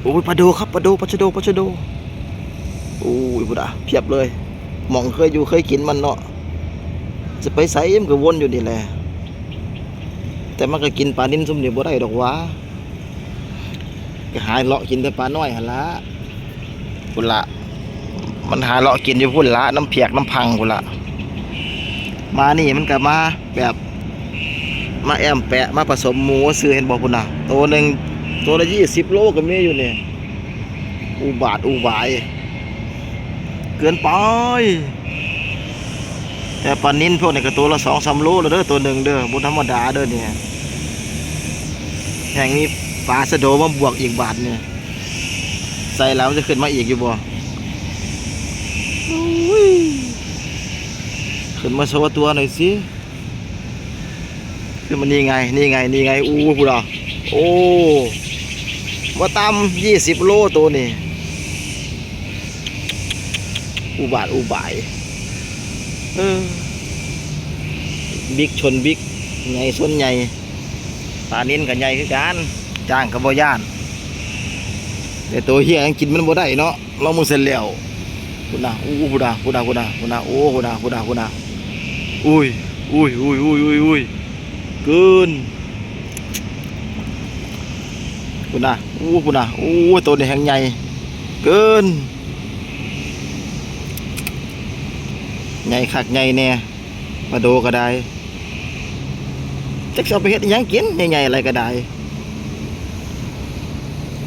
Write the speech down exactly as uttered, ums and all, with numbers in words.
โอ้ย ปลาโดครับ ปลาโด ปลาชะโด ปลาชะโด โอ้ย พุ้นน่ะ เพียบเลย หม่องเคยอยู่เคยกินมันเนาะ จะไปไสมันก็วนอยู่นี่แหละ แต่มันก็กินปลานิลซุมนี้บ่ได้ดอกหวา ก็หาเลาะกินแต่ปลาน้อยหั่นละ พุ้นละ มันหาเลาะกินอยู่พุ้นละ น้ำเผียกน้ำพังพุ้นละ มานี่มันก็มาแบบ มาแอมแปะ มาผสมหมู่ซื่อ เห็นบ่พุ้นน่ะ โตหนึ่ง โตละยี่สิบโลก็มีอยู่นี่ อุบาทอุบาย เกินไป แต่ปลานิลพวกนี้ก็โตละสองสามโลแล้วเด้อ โตหนึ่งเด้อ บ่ธรรมดาเด้อเนี่ย แฮ่งมีปลาชะโดมาบวกอีกบาดนี่ ใส่แล้วมันจะขึ้นมาอีกอยู่บ่ อุ้ย ขึ้นมาโชว์ตัวหน่อยสิ ขึ้นมา นี่ไง นี่ไง นี่ไง อู้ พุ้นน่ะ โอ้ บ่ต่ำยี่สิบโลโตนี่ อุบาทอุบาย เออ บิ๊กชนบิ๊ก ใหญ่ชนใหญ่ ปลานิลก็ใหญ่คือกัน จ้างก็บ่ย้าน แต่โตเฮียยังกินมันบ่ได้เนาะ ลองมึงเสร็จแล้ว พุ้นน่ะ อู้ พุ้นน่ะ พุ้นน่ะ พุ้นน่ะ พุ้นน่ะ โอ้ พุ้นน่ะ พุ้นน่ะ พุ้นน่ะ อุ้ย อุ้ย อุ้ย อุ้ย อุ้ย อุ้ย เกิน พุ้นน่ะ อู้ พุ้นน่ะ อู้ โตนี่แฮ่งใหญ่ เกิน ใหญ่คักใหญ่แน่ ปลาโดก็ได้ จักสิเอาไปเฮ็ดอิหยังกิน ใหญ่ๆอะไรก็ได้